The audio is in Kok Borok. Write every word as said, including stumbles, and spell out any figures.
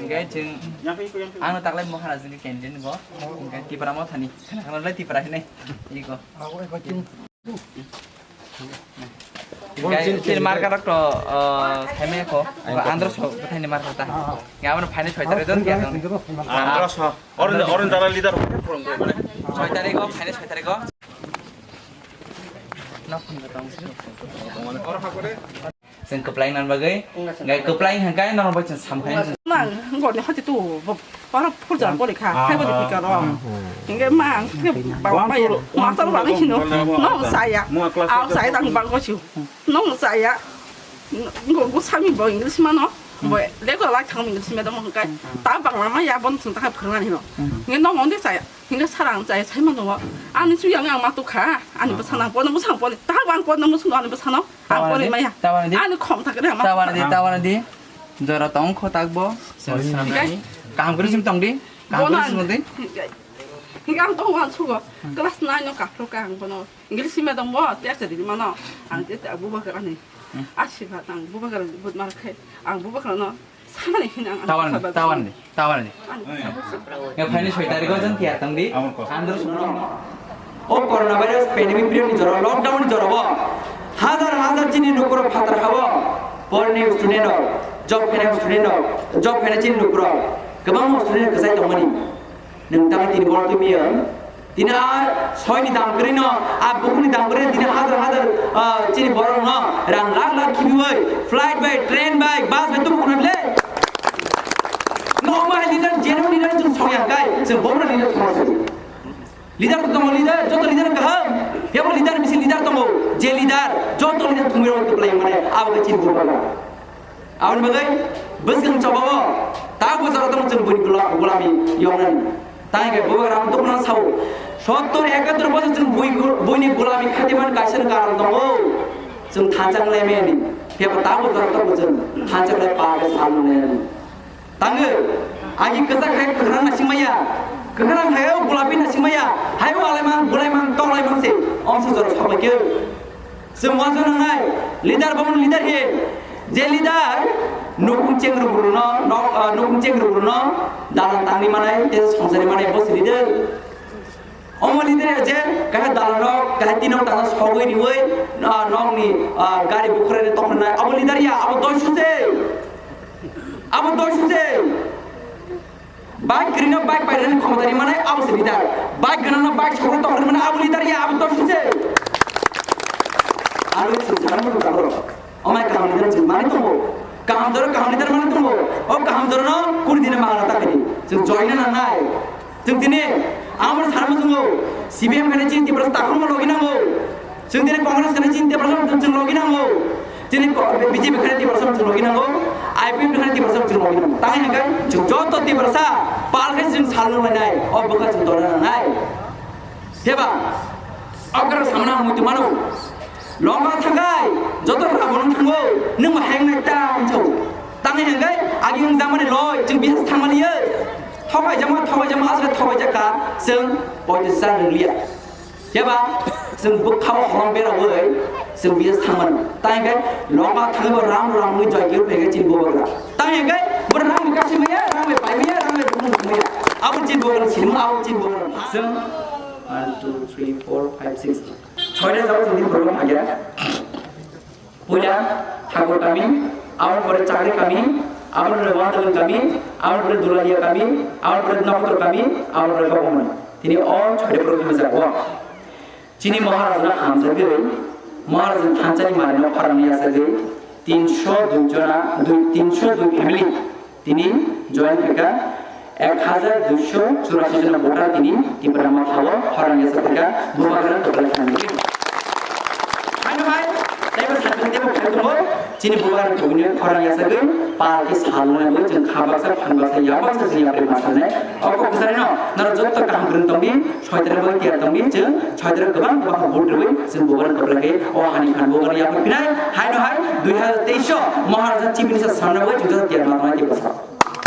Hingke chwng ano taklai Maharaj ni candidate go, hingke Tipra Mothani, khana khana lai Tipra hinai, iko. Hingke chini marka rok to, ah, thaimai ko, andro so, bwthaini marka ta. Hingke abono phaini soi tarik don kya don. Andro so. Orange, orange dara leader. Soi tarik go, phaini soi tarik go. Nok phungo tong. Chwng kwplai nang bagwi, gai kwplai hwnkhe norok bai chwng samkha. Mang, goni hati tu, bo, baro phurjak boli kha, hai boli pika ro. Hingke mang, ke bawa pai, ma sar ba ni sino, no saya, au saya tang bang ko siu, no saya, go go sami bo English mano, bo, lego lai thang English me dong hwnkhe, ta bang ma ya bon chwng ta phurna ni no, hingke no mon de saya. Hingke sara ang chaya sai mano. Ani su yang ang ma tu kha. Ani bwsano ang pono bwsang poni. Ta bang pono bwsang ani bwsano. Ang poni maya. Ani khom thak re ma. Tawana di, tawana di. Jora tong kho tak bo. Kaham kri sim tong di. Kaham kri sim di. Hingke ang tong wan sugo. Class nine no kaphro ka ang bono. English sim dong bo. Te sa di mano. Ang te abu ba ka ani. Asi ba tang bu ba ka but mar khai. Ang bu ba ka no. Tawarni, tawarni, tawarni. Ya, phaini soi tarikh o jang tiyar tong di. Andro sumno. O coronavirus pandemic period ni jora, lockdown ni jora bo. Hazar hazar chini nukurok phatar habo. Porni student rok, job khainai student rok, job khainai chini nukurok. Kwbangma student kwchai tongmani. Nwng tamo tini borok twi miyung? Tini a soini dam kwrwino, a bukhukni dam kwrwino tini hazar hazar, ah, chini borokno rang lakh lakh khibiwi flight bai, train bai, bus bai tubu khwnam le. Nokma hai leader, genuine leader chwng song ya kai, chwng bomra leader song ya. Leader tongo leader, joto leader kaham. Yabo leader bisi leader tongo, je leader, joto leader thumwi rok kwplai mane, abo khe chini borok. Aboni bagwi bwswng chobao ta bujaro tamo chwng buini gula-, gulami yoknani. Tangwi khe bubagra ang dukhuno sao, sottor ekattor bosor chwng bui gu-, buini gulami khatiman kaisa karon tongo, chwng thansa wnglaimani. Phiya bo ta bujaro tamo chwng thansa wnglaimani. Tangwi agi kwchak hai kwkhwrang nasingmaya, kwkhwrang hai o gulapi nasingmaya, hai o alaimang, bulaimang, tonglaimang se, omsa jora sobaikhe. Chwng uansuk nangnai, leader bo leader he. Je leader nukhung chengru bwrwino, nok, ah, nukhung chengru bwrwino dalan tangwi manai, tei songsari manai, bo se leader. Omo leader ya je kaisa dalan rok, kaisa tinok tala sogwi riwi, ah, nokni, ah, gari bukhurani tokhrwnai, abo leader ya, abo doi suje. Abo doi suje. Bike kwrwino bike pairani khomota ri manai abo se leader. Bike gwnangno bike sokno tongri manai abo leader ya, abo doi suje. Aro chwng sana muchung taboro. Omai kaham leader chwng mani tongo. Kaham jora kaham leader mani tongo. O kaham jorano kuni dine mangana ta khaidi. Chwng joina nangnai. Chwng tini amor sana muchungo. C P M khaina chini Tiprasa takhorma logi nango. Chwng tini Congress khaina chini Tiprasa chwng logi nango. Tini ko-, B J P khaina Tiprasa chwng logi nango. I P F khaina Tiprasa chwng logi nango. Tangwi hwnkhe chwng joto Tiprasa pal khe chwng sal nung lainai. O bwkha chwng tongna nangnai. Phiya ba, okra samana muitu mano. Longma thangai, joto rabo nung thango. Nwng ma heng nai ta wngchao. Tangwi hwnkhe agi wng jamani loi chwng bihas thangmani ye. Thokai jama, thokai jama, aswk thokai jakha chwng poito sa nung liya. Phiya ba, chwng bwkha-o horong beraui, chwng bihas thangmano. Tang hwnkhe, lokha thangwi bo ram ram wngwi joy khe phai khe chini bubagra. Tang hwnkhe, bo ram bai kasi maya, ram bai pai maya, ram bai bukhuk maya. Abo chini bubagra sinimo, abo chini bubagra. Chwng one, two, three, four, five, six. Soita jabo chwng tini program phai khe. Puila Thakur kami, aboni pore Chakri kami, aboni pore Wandalan kami, aboni pore Dulalia kami, aboni pore Nokotro kami, aboni pore Bogomani. Tini o soita program rijak o. Chini Maharaj no hamjagwi, Maharaj ni thansa ni manwi no khorang yasagwi, tinsho dui jona, dui, tinsho dui family. Tini join khaikha ek hajar duisho churasi jona voter tini Tipra Motha o khorang yasa khaikha, bubagra kwplai khainai. Haino hai, teibo sakni teibo khai tongo, chini bubagra tubuni khorang yasagwi, pal khe salnai bo chwng kha baksa, phan baksa, yak baksa chini yapri ma salnai. O kok bwsarino, norok joto kaham kwrwng tongdi, soitwrwng bai tiyar tongdi, chwng soitwrwng kwbang kwbang vote rwwi, chwng bubagra kwplai khe, o hani phan bubagra yapri phinai, haino hai, dui hajar teis o Maharaja Chief Minister sanna bai chwng joto tiyar ma tongnai tei bwsa.